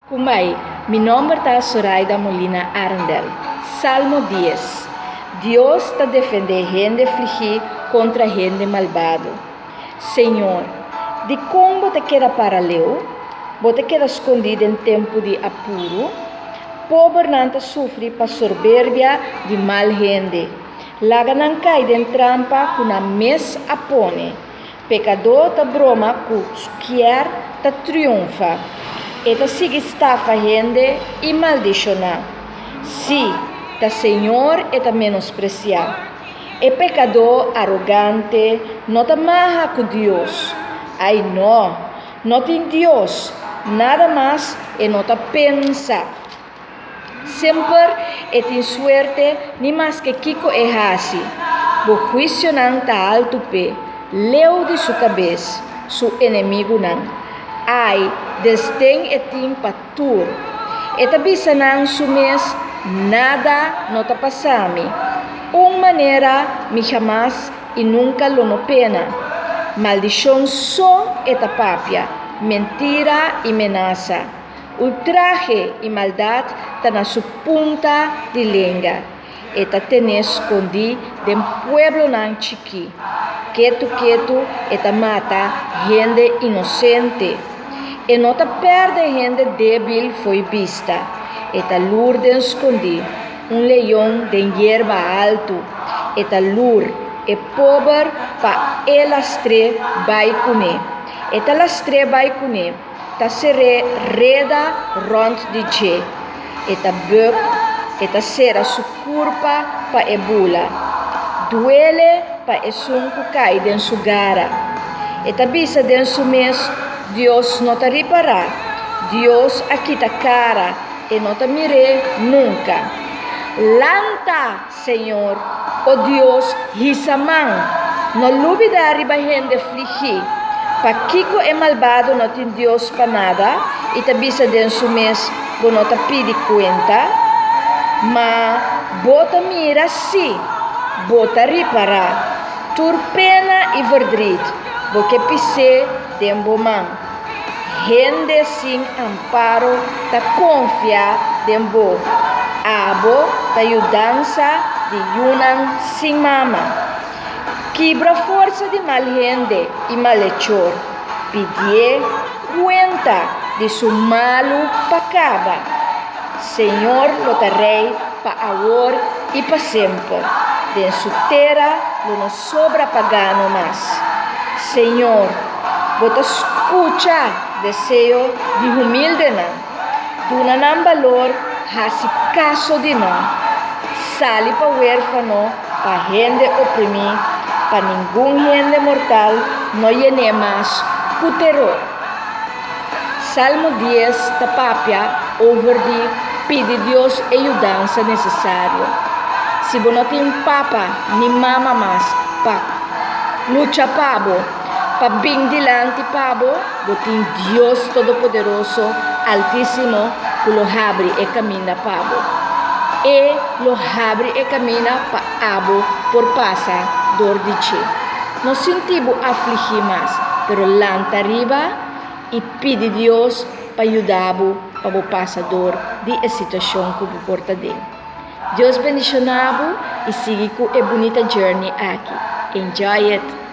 Kumbai, mi nomber ta Soraida Molina Arendel. Salmo 10. Dios ta defendé hende afligí kontra hende malbado. Señor, di kon bo ta keda para leu? Bo ta keda skondí den tempu di apuro? Pobernan ta sufri pa soberbia di mal hende. Laga nan kai den trampa ku nan mes a pone. Pekadó ta broma ku kier ta triunfa. E ta sigui stafa hende i maldishoná. Sí, ta Señor e ta menospresiá. E pekadó arogante no ta maha ku Dios. Ai no, no tin Dios, nada mas e no ta pensa. Semper e tin suerte ni maske kiko e hasi. Bo huisionan ta haltu p'e, leu di su kabes, su enemigunan. Ai, desden e tin pa tur. E ta bisa nan su mes, Nada no ta pasa mi. Un manera mi hamas i nunka lo no pena. Maldishon so e ta papia, mentira i menasa. Ultrahe i maldat ta na su punta di lenga. E ta ten'é skondí den pueblonan chikí. Ketu ketu e ta mata hende inosente. E no ta pèrdè hende débil fo'i bista. E ta lur den skondí, un leon den yerba haltu. E ta lur e pober pa e lastr'é bai kuné. E ta lastr'é bai kuné. Ta ser'é reda rònt di dje. E ta bùk, e ta sera su kurpa pa e bula. Duele pa esun ku kai den su gara. E ta bisa den su mes, Dios no ta ripará, Dios a kita kara, e no ta mir'é nunka. Lanta, Señor, o Dios, hisa man, no lubidá riba hende fligí. Pakiko e malbado no tin Dios pa nada i ta bisa den su mes, Bo no ta pidi kuenta? Ma bo ta mira sí, bo ta ripará tur pena i verdriet, bo ke pis'é den bo man. Hende sin amparo ta konfia den bo, abo ta yudansa di yunan sin mama. Kibra forsa di mal hende i malechor, pidié kuenta di su malu pa kaba. Señor lo ta rei pa awor i pa semper, den su tera lo no sobra pagano mas. Señor, bo ta skucha deseo di humildenan. Duna nan balor, hasi kaso di nan. Sali pa wérfano, pa hende oprimí, pa ningun hende mortal no yen'é mas ku teror. Salmo dies ta papia over di pidi Dios e yudansa nesesario. Si bo no tin papa ni mama mas pa lucha pa bo, pa bin dilanti pa bo, bo tin Dios Todopoderoso, Altísimo, ku lo habri e kaminda pa bo. E lo habri e kaminda pa abo por pasa dor di dje. No sinti bo afligí mas, pero lanta riba i pidi Dios pa yuda bo pa bo pasa dor di e situashon ku bo por ta den. Dios bendishoná bo i sigui ku e bunita journey aki. Enjoy it!